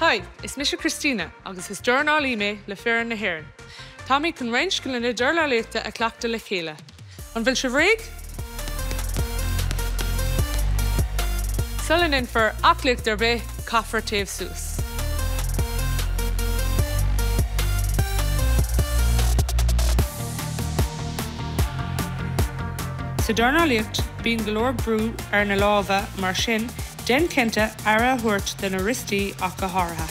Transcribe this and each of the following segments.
Hi, is mise Christina agus is dornálaí mé le foireann na hÉireann. Táimid chun roinnt scileanna dornálaíochta a chleachtadh le chéile. An bhfuil sibh réidh? Sula ndéanfar aclaíocht ar bith, caithfear téamh suas. Sa dornálaíocht, bíonn go leor brú ar na lámha, mar sin, déan cinnte aire a thabhairt do na riostaí ach go háirithe.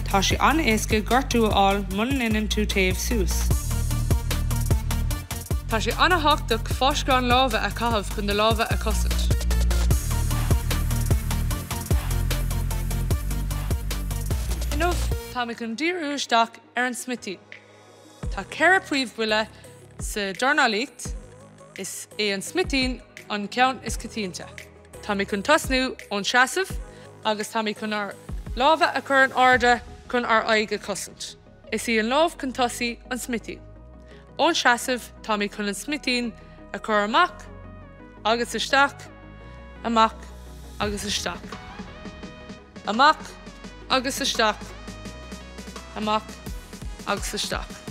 Tá sé an-éasca gortú a fháil muna ndéanann tú téamh suas. Tá sé an-thábhachtach fáisceáin láimhe a chaitheamh chun do lámha a chosaint. Inniu, táimid chun díriú isteach ar an smitín. Tá 4 príomhbhuille sa dornálaíocht, is é an smitín an ceann is coitianta. Táimid chun tosnú ón seasamh agus táimid chun ár lámha a chur in airde chun ár aghaidh a chosaint. Is í an lámh chun tosaigh an smitín. Ón seasamh, táimid chun an smitín a chur amach agus isteach, amach agus isteach. Amach agus isteach, amach agus isteach.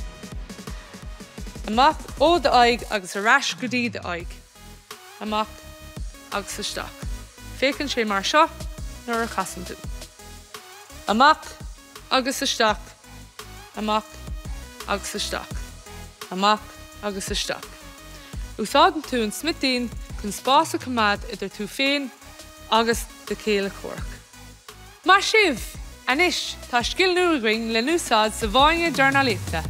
Amach ó d'aghaidh agus ar ais go dtí d'aghaidh. Amach agus isteach. Féachann sé mar seo nuair a chasann tú. Amach agus isteach, amach agus isteach, amach agus isteach. Úsáideann tú an smitín chun spás a choimeád idir tú féin agus do chéile comhraic. Maith sibh! Anois tá scil nua againn le n-úsáid sa bhfáinne dornálaíochta.